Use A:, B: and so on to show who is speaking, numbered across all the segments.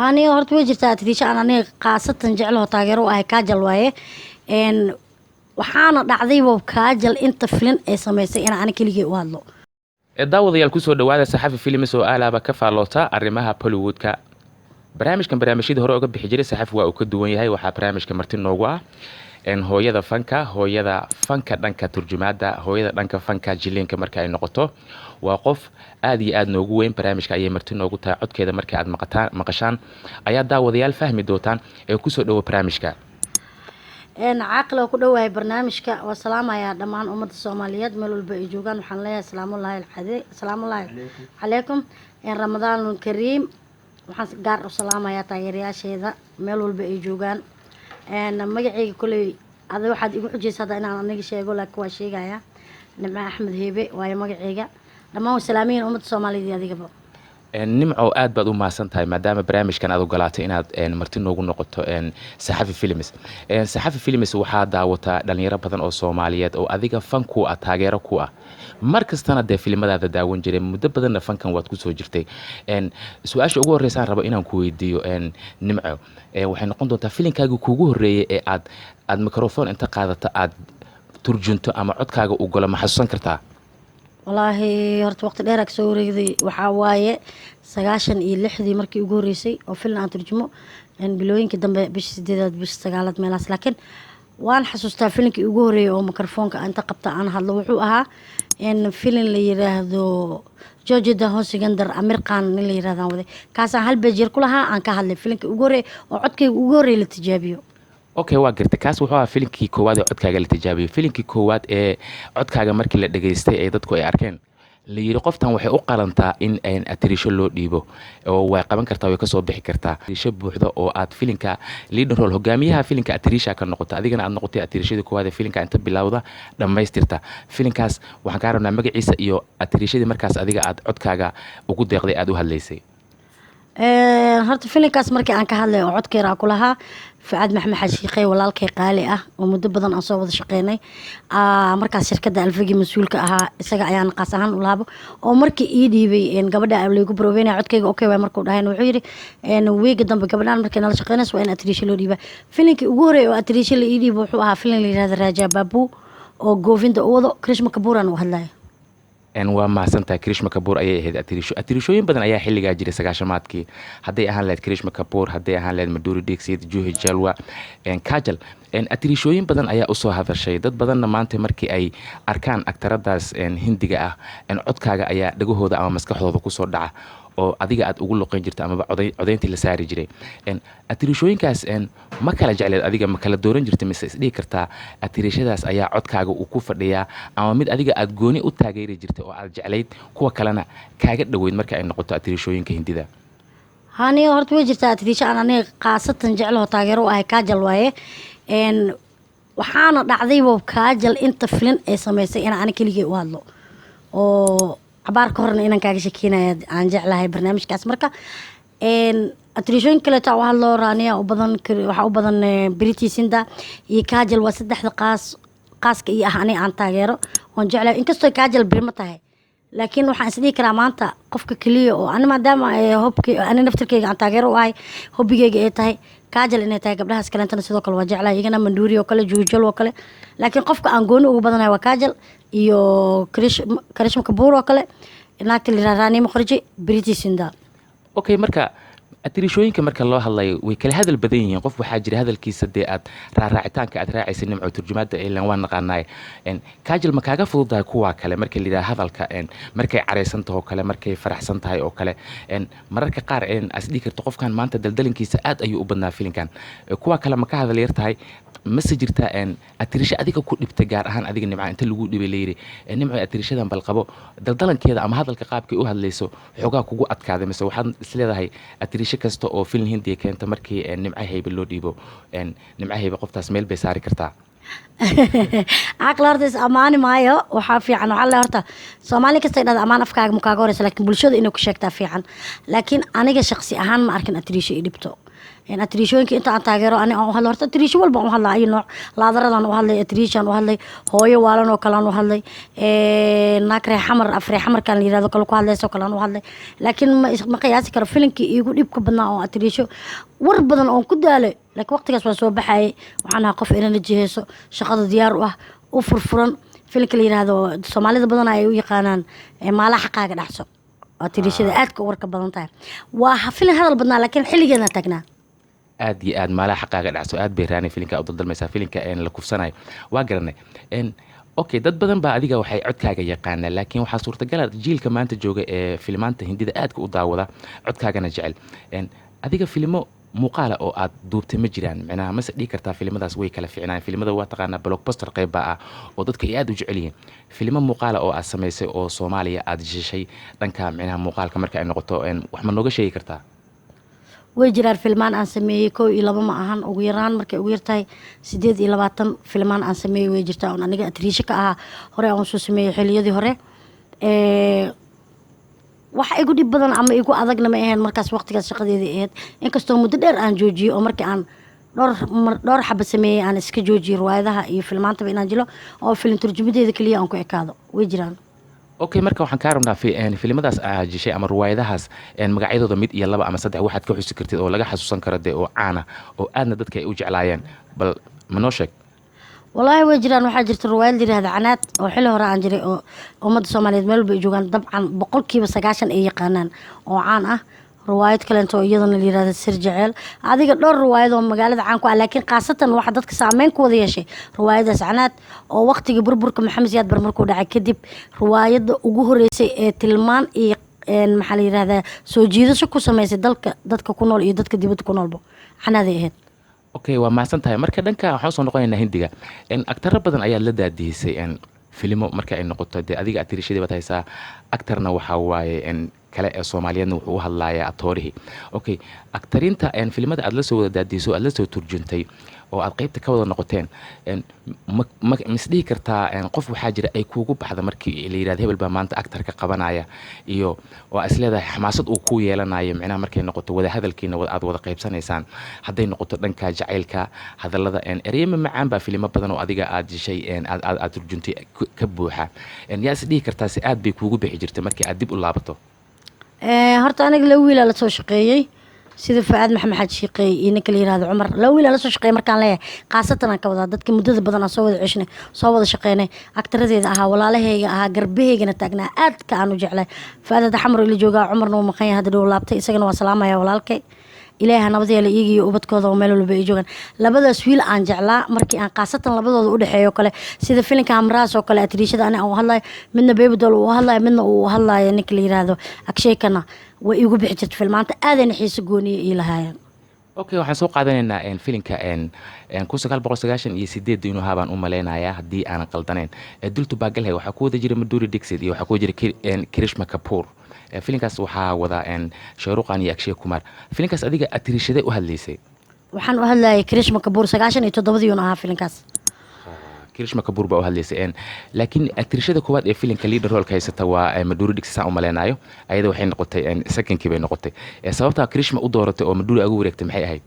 A: Aniga horta way jirtaa atriisha aan aniga khaasatan jeclaho, taageero u ahay, Kajal waaye. Waxaana dhacdayba Kajal inta filin ay samaysay inaan ani keligay u hadlo.
B: Daawadayaal, kusoo dhawaada Saxafi Films oo aalaaba ka faalloota arrimaha Bollywoodka. Barnaamijkan barnaamijyadii hore uga bixi jiray Saxafi waa uu ka duwan yahay. Waxaa barnaamijka marti noogu ah hooyada fanka, hooyada fanka dhanka turjumaadda, hooyada dhanka fanka jiliinka. Marka ay noqoto, waa qof aad iyo aad noogu weyn. Barnaamijka ayay marti noogu tahay. Codkeeda marka aad maqataan, maqashaan ayaa daawadayaal fahmi doontaan. Ee kusoo dhawo barnaamijka.
A: Caaqil, oo ku dhowahay barnaamijka. Waa salaamayaa dhammaan ummadda Soomaaliyeed meel walba ay joogaan. Waxaan leeyahay salaamullaahi calaykum, ramadaanul kariim. Waxaan gaar u salaamayaa taageerayaasheeda meel walba ay joogaan. Magacayga koley ada waxaad igu xujaysa hadda inaan aniga sheego, laakiin waa sheegayaa, Nimco Axmed Heebe waayo magacayga. Dhammaan waa salaamiyiin ummadda Soomaaliyeed iyo adigaba.
B: Nimco, aad baad u mahadsan tahay maadaama barnaamijkan aad ogolaatay inaad marti noogu noqoto Saxafi Films. Saxafi Films waxaa daawataa dhalinyaro badan oo Soomaaliyeed oo adiga fan ku ah, taageero ku ah, mar kastana dee filimadaada daawan jiray. Muddo badanna fankan waad kusoo jirtay. Su-aasha ugu horreysaan rabo inaan ku weydiiyo, Nimco, waxay noqon doontaa filinkaagii kuugu horreeyey ee aad microphone inta qaadato aad turjunto ama codkaaga u galo, ma xasuusan kartaa?
A: Walaahi horta waqti dheer kasoo wareegday. Waxaa waaye 96-dii markii ugu horreysay oo filin aan turjumo, bilooyinkii dambe, bisha sideedaad, bisha sagaalaad, meelahaas. Laakiin waan xasuustaa filinkii ugu horreeyay oo microfoonka inta qabta aan hadlo. Wuxuu ahaa filin la yiraahdo Georgida Hosigandar, Amir Khan nin la yirahdaan waday. Kaasaan hal page yar ku lahaa, aan ka hadlay, filinkii ugu horreeyay oo codkayga ugu horreeyay la tijaabiyo.
B: Okay, waa gartay. Kaas wuxuu ahaa filinkii koowaad ee codkaaga la tijaabiyey. Filinkii koowaad ee codkaaga markii la dhageystay ee dadku ay arkeen, la yiri qoftan waxay u qalantaa in atiriisho loo dhiibo oo way qaban kartaa, way kasoo bixi kartaa, atiriisho buuxda oo aad filinka leading role, hogaamiyaha filinka atiriisha ka noqoto, adigana aad noqotay atiriishadii koowaad ee filinka inta bilowda dhammaystirta filinkaas. Waxaan kaa rabnaa magaciisa iyo atiriishadii markaas adiga aad codkaaga ugu deeqday, aad u hadlaysay.
A: Horta filinkaas markii aan ka hadlay oo codkeera ku lahaa, Fucaad Maxamed Xashiiqey, walaalkay qaali ah oo muddo badan aan soo wada shaqeynay, markaas shirkadda Alfagi mas-uulka ahaa, isaga ayaan qaas ahaan u lahaabo oo markii ii dhiibay gabadha laygu baroobeynaya codkayga. Okay waay markuu dhahayn, wuxuu yidhi wiiga dambe gabadhaan markay nala shaqeynayso waa in atiriisho loo dhiibaa. Filinkii ugu horreeyay oo atiriisho la ii dhiibo wuxuu ahaa filin la yihahda Raja Babu oo Govinda u wado, Krishma Kabuuran u hadlaya.
B: Waa mahadsantahay. Krishma Kabuur ayay ahayd atiriisho. Atiriishooyin badan ayaa xilligaa jiray sagaashamaadkii, hadday ahaan lahayd Krishma Kabuur, hadday ahaan lahayd Madhuri Dixit, Juhi Jalwa, Kajal. Atiriishooyin badan ayaa usoo hadashay. Dad badanna maanta markii ay arkaan aktaradaas Hindiga ah, codkaaga ayaa dhagahooda ama maskaxdooda kusoo dhaca oo adiga aad ugu luqeyn jirta amaba codayntii la saari jiray. Atiriishooyinkaas ma kala jecleed adiga? Ma kala dooran jirta mise isdhihi kartaa atiriishadaas ayaa codkaaga uu ku fadhiyaa, ama mid adiga aad gooni u taageeri jirtay oo aad jeclayd, kuwa kalena kaaga dhoweyd marka ay noqoto atiriishooyinka Hindida?
A: Aniga horta way jirtaa atiriisho aan aniga khaasatan jeclaho, taageero u ahay, Kajal waaye. Waxaana dhacdayba Kajal inta filin ay samaysay inaan ani keligay u hadlo, oo cabaar ka horna inaan kaaga shekeynaya aan jeclahay barnaamijkaas. Marka atiriishooyin kaleeto u hadlo, Raaniya u badan, waxaa u badan Preity Zinta iyo Kajal. Waa saddexda qaas qaaska iyo ah aniga aan taageero oon jeclahay. Inkastoo Kajal birimo tahay, laakiin waxaan isdhihi karaa maanta qofka keliya oo ani maadaama hobki ani naftirkeyga aan taageero u ahay, hobigeyga ay tahay Kajal inay tahay. Gabdhahaas kaleentana sidoo kale waa jeclahay iyagana, Madhuri oo kale, Juujal oo kale, laakiin qofka aan gooni ugu badanahay waa Kajal iyo Karishma Kabuur oo kale, naagta la yiraahdo Rani Mukerji, Preity Zinta.
B: Okay, marka atiriishooyinka marka loo hadlayo way kala hadal badan yihiin. Qof waxaa jira hadalkiisa dee aad raaraacitaanka aad raacaysa. Nimco, turjumaadda ilan waa naqaanaay. Kajal ma kaaga fududahay kuwa kale marka la yidhaha hadalka, markay caraysan tahay oo kale, markay faraxsan tahay oo kale, mararka qaar as dhihi karto qofkan maanta daldalinkiisa aad ayuu u badnaa filinkan, kuwa kale ma ka hadal yar tahay? Mase jirtaa atiriisho adiga ku dhibtay, gaar ahaan adiga Nimca, inta lagu dhibay layidhi, "Nimco, atirishadan balqabo daldalankeeda ama hadalka qaabkay u hadlayso xoogaa kugu adkaaday"? Mise waxaad isleedahay atiriisho kasta oo filin Hindiya keenta markii Nimco Haybe loo dhiibo, Nimco Haybe qoftaas meel bay saari kartaa?
A: Caqli horta is ammaani maayo. Waxaa fiican, waxaa le horta Soomaali kasta dhahda ammaan afkaaga ma kaaga horeysa, laakiin bulshada inay ku sheegtaa fiican. Laakiin aniga shaqsi ahaan ma arkin atiriisho i dhibto. Atriishooyinka inta aan taageero ani aan u hadlo, horta atriisho walba aan u hadlaa, ayu nooc laadaradaan u hadlay, atriishaan u hadlay, hooyo waalan oo kale aan u hadlay, naag reer Xamar, af reer Xamarkaan la yirahdo kale ku hadlayso kale aan u hadlay. Laakiin ma qiyaasi karo filinkii iigu dhibka badnaa oo atriisho war badan oon ku daalay. Laakiin waqtigaas waa soo baxayay, waxaan ahaa qof inana jiheyso, shaqada diyaar u ah, u furfuran. Filinka la yiraahdo, Soomaalida badan ay u yaqaanaan Maalaha Xaqaaga Dhacso, waa tiriishada aadka u warka badan tahay. Waa filin hadal badnaa, laakiin xilligeedna taagnaa.
B: Aad iyo aad, Maalaha Xaqaaga Dhacso, aad bay raanay filinka u daldalmaysaa, filinka la kufsanayo waa garanay. Okay, dad badan baa adiga waxay codkaaga yaqaanaa, laakiin waxaa suurtagala jiilka maanta jooga ee filimaanta Hindida aadka u daawada, codkaagana jecel. Adiga filimo muuqaala oo aad duubtay ma jiraan? Micnaha mase dhihi kartaa filimadaas way kala fiicnaan? Filimada waa taqaanaa, blockbuster qayb baa ah oo dadka ay aad u jecel yihiin. Filimo muuqaala oo aad samaysay oo Soomaaliya aad jishay dhanka micnaha muuqaalka marka ay noqoto, wax ma nooga sheegi kartaa?
A: Way jiraan filmaan aan sameeyey, kow iyo laba ma ahan. Ugu yaraan markay ugu yartahay 28 filmaan aan sameeyey way jirtaa oon aniga atriisho ka ahaa. Hore aan soo sameeyey xilliyadii hore. Wax igu dhib badan ama igu adagna ma ahayn markaas, waqtigaas shaqadeedii ahayd, inkastoo muddo dheer aan joojiyey oo markii aan dhowr mar dhowr xaba sameeyey aan iska joojiyey riwaayadaha iyo filmaantaba inaan jilo oo filim turjumadeeda keliya aan ku ekaado. Way jiraan.
B: Okay, marka waxaan kaa rabnaa filimadaas aad jishay ama riwaayadahaas, magacyadooda mid iyo laba ama saddex waxaad ka xusi kartid oo laga xasuusan karo dee, oo caana oo aadna dadka ay u jeclaayeen, bal ma noo sheeg?
A: Wallaahi way jiraan. Waxaa jirta riwaayad la yihahda Canaad oo xilli hore aan jiray oo ummadda Soomaaliyeed meel walba ay joogaan dabcan 90% ay yaqaanaan oo caan ah. Riwaayad kaleento oo iyadana la yihahda Sir Jeceel. Adiga dhowr riwaayad oo magaalada caan ku ah, laakiin khaasatan waxa dadka saameyn ku wada yeeshay riwaayadaas Canaad oo waqtigii burburka Maxamed Siyaad Bar markuu dhacay kadib riwaayadda ugu horeysay ee tilmaan iyo maxaa la yihahdaa soo jiidasho ku sameysay dalka, dadka ku nool iyo dadka dibadda ku noolba, Canaaday ahayd.
B: Okay, waa mahadsan tahay. Marka dhanka waxaan usoo noqonaynaa Hindiga. Agtaro badan ayaad la daadihisay filimo marka ay noqoto. Dee adiga atirishadii baad haysaa, actorna waxaa waaye kale ee Soomaaliyeedna wuxuu u hadlayaa atoorihii. Okay, actarinta filimada aad la soo wada daadihiso, aad la soo turjuntay oo aad qaybta ka wada noqoteen, ma misdhihi kartaa qof waxaa jira ay kuugu baxda markii la yidhahdo hebel baa maanta actor ka qabanaya, iyo oo is leedahay xamaasad uu ku yeelanayo, micnaha markay noqoto wada hadalkiina aad wada qaybsanaysaan, hadday noqoto dhanka jacaylka, hadallada ereyama macaan baa filimo badan oo adiga aad jishay aad aad aad turjuntay ka buuxa. Yaa is dhihi kartaa si aad bay kuugu bixi jirtay markii aad dib u laabato?
A: Horta aniga laba wiilaa lasoo shaqeeyey, sida Fucaad Maxamed Xaaji Shiiqeey iyo ninka la yihahdo Cumar. Laba wiilaa lasoo shaqeeyey markaan leeyahay, khaasatan aan ka wadaa dadka muddada badan aan soo wada ceshnay, soo wada shaqeynay, agtaradeeda ahaa, walaalahayga ahaa, garbahaygana taagnaa, aadka aan u jeclay. Fucaad hadda Xamar ila joogaa, Cumarna wuu maqan yahay, hadda dhow laabtay. Isagana waa salaamaya walaalkay. Ilaahay ha nabad yeelo iyaga iyo ubadkooda oo meel walba ay joogaan. Labadaas wiil aan jeclaa markii aan khaasatan labadooda u dhexeeyo kale, sida filinka Hamraas oo kale, atriishada ani aan u hadlayo, midna Babydoll uu hadlayo, midna uu hadlayo ninka la yiraahdo Akshaykana, way iigu bixi jirta filmaanta, aadayna xiiso gooniye ii lahaayeen.
B: Okay, waxaan soo qaadanaynaa filinka 1998 inuu ahaa baan u malaynayaa haddii aanan qaldanayn. Dil To Pagal Hai, waxaa ku wada jira Madhuri Dixit iyo waxaa ku wada jira Karishma Kapoor. Filinkaas waxaa wada Shah Rukh Khan iyo Akshay Kumar. Filinkaas adiga atriishadee u hadlaysay?
A: Waxaan u hadlayay Karishma Kapoor. 97-dii uun ahaa filinkaas.
B: Karishma Kapoor baa u hadlaysay, laakiin atriishada koowaad ee filinka leader roleka haysata waa Madhuri Dixit saan u malaynayo. Ayada waxay noqotay secondkii bay noqotay. Sababta Karishma u dooratay oo Madhuri ugu wareegtay maxay ahayd?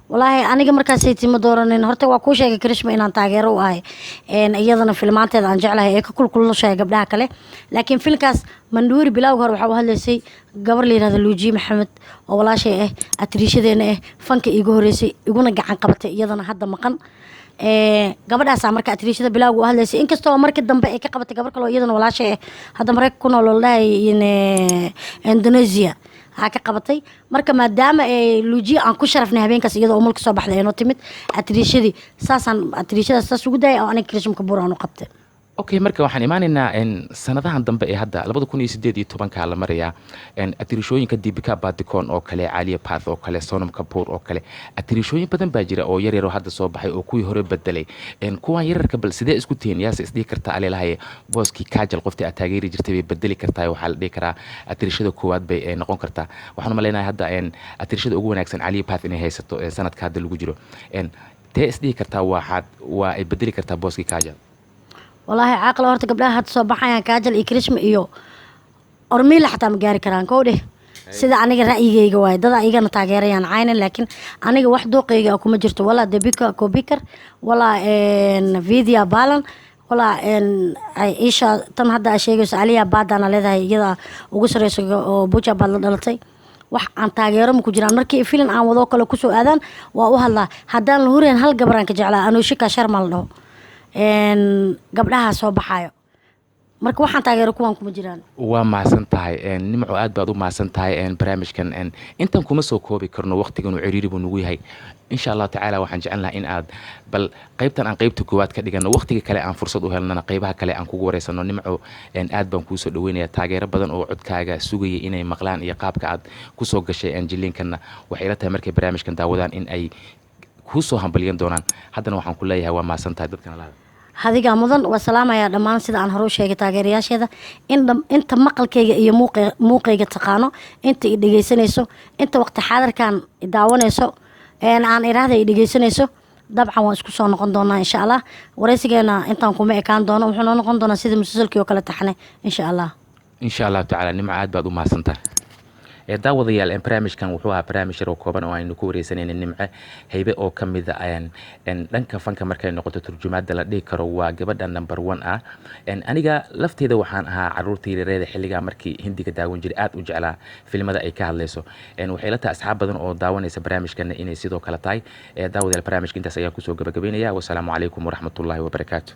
A: Walaahi aniga markaasay ma dooranin. Horta waa kuu sheegay Karishma inaan taageero u ahay, iyadana filmaanteeda aan jeclahay ee ka kulkulushahay gabdhaha kale. Laakiin filmkaas Mandhuuri bilowga hore waxaa u hadlaysay gabar la yihahdo Luujiye Maxamed oo walaashay ah, atriishadeena ah, fanka iiga horeysay, iguna gacan qabatay, iyadana hadda maqan. Gabadhaasaa marka atriishada bilowga u hadlaysay, inkastoo markii dambe ay ka qabatay gabar kale oo iyadana walaashay ah, hadda Mareykanka ku nool oo la dhahay Indonesia aa ka qabatay. Marka maadaama Luujiya aan ku sharafnay habeenkaas iyadoo umulka soo baxday ee noo timid, atriishadii saasaan atriishadaas saas ugu daayay oo aniga Karishma Kapoor aan u qabtay.
B: Okay, marka waxaan imaanaynaa sanadahan dambe ee hadda 2018-ka la marayaa. Atriishooyinka Deepika Padukone oo kale, Alia Bhatt oo kale, Sonam Kapoor oo kale, atriishooyin badan baa jira oo yar yar oo hadda soo baxay oo kuwii hore bedelay. Kuwan yararka bal sidee isku tihiin? Yaase isdhihi kartaa alelahaye booskii Kajal, qoftii aad taageeri jirtay, bay bedeli kartaa? Waxaa la dhihi karaa atriishada koowaad bay noqon kartaa. Waxaan u malaynayaa hadda atriishada ugu wanaagsan Alia Bhatt inay haysato sanadka hadda lagu jiro. Tee isdhihi kartaa waxaad waa ay bedeli kartaa booskii Kajal?
A: Walaahi caaqila, horta gabdhaha hadda soo baxayaan, Kaajal iyo Karishma iyo Ormila xataa ma gaari karaan kow dheh. Sida aniga ra'yigayga waaye, dada igana taageerayaan caynan, laakiin aniga wax dooqayga ah kuma jirto, walaa Debika Kobikar, walaa Vidya Balan, walaa isha tan hadda aa sheegayso Aliya Baadana leedahay, iyada ugu sareyso oo Buja baad la dhalatay. Wax aan taageero ma ku jiraan. Markii filin aan wadoo kale kusoo aadaan waa u hadlaa. Haddaan la hurayn, hal gabaraan ka jeclaa, Anushika Sharma la dhaho. Gabdhaha soo baxayo, marka waxaan taageero kuwan kuma jiraan.
B: Waa mahadsan tahay, Nimco, aad baad u mahadsan tahay. Barnaamijkan intan kuma soo koobi karno, waqtigan uu ciriiri buu nagu yahay. Insha Allahu tacaala waxaan jecel lahaa in aad bal qaybtan aan qaybta koowaad ka dhigano, waqtiga kale aan fursad u helnana qaybaha kale aan kugu wareysano. Nimco, aad baan kuusoo dhaweynaya. Taageero badan oo codkaaga sugaya inay maqlaan iyo qaabka aad kusoo gashay jiliinkanna, waxay ila tahay markay barnaamijkan daawadaan in ay kuusoo hambalyan doonaan. Haddana waxaan ku leeyahay waa mahadsan tahay. Dadkana lahada.
A: Hadigaa mudan, waa salaamayaa dhammaan, sida aan hore u sheegay, taageerayaasheeda in inta maqalkayga iyo muuqayga taqaano, inta i dhegeysanayso, inta waqti xaadirkan i daawanayso, aan iraahda i dhegeysanayso. Dabcan waan isku soo noqon doonaa, insha Allah. Waraysigeena intaan kuma ekaan doono, wuxuu noo noqon doonaa sida musalsalkii oo kale taxne, insha Allah.
B: Insha Allahu tacaala. Nimco, aad baad u mahadsan tahay. Daawadayaal, barnaamijkan wuxuu ahaa barnaamij yar oo kooban oo aynu ku wareysanayna Nimce Haybe oo ka mid a dhanka fanka markay noqoto turjumaadda la dhihi karo waa gabadha number one ah. Aniga lafteeda waxaan ahaa caruurtii yareeda xilligaa markii Hindiga daawan jiray, aad u jeclaa filimada ay ka hadlayso. Waxay la tahay asxaab badan oo daawanaysa barnaamijkana inay sidoo kale tahay. Daawadayaal, barnaamijka intaas ayaan kusoo gabagabeynaya. Wasalaamu calaykum waraxmatullaahi wabarakaatu.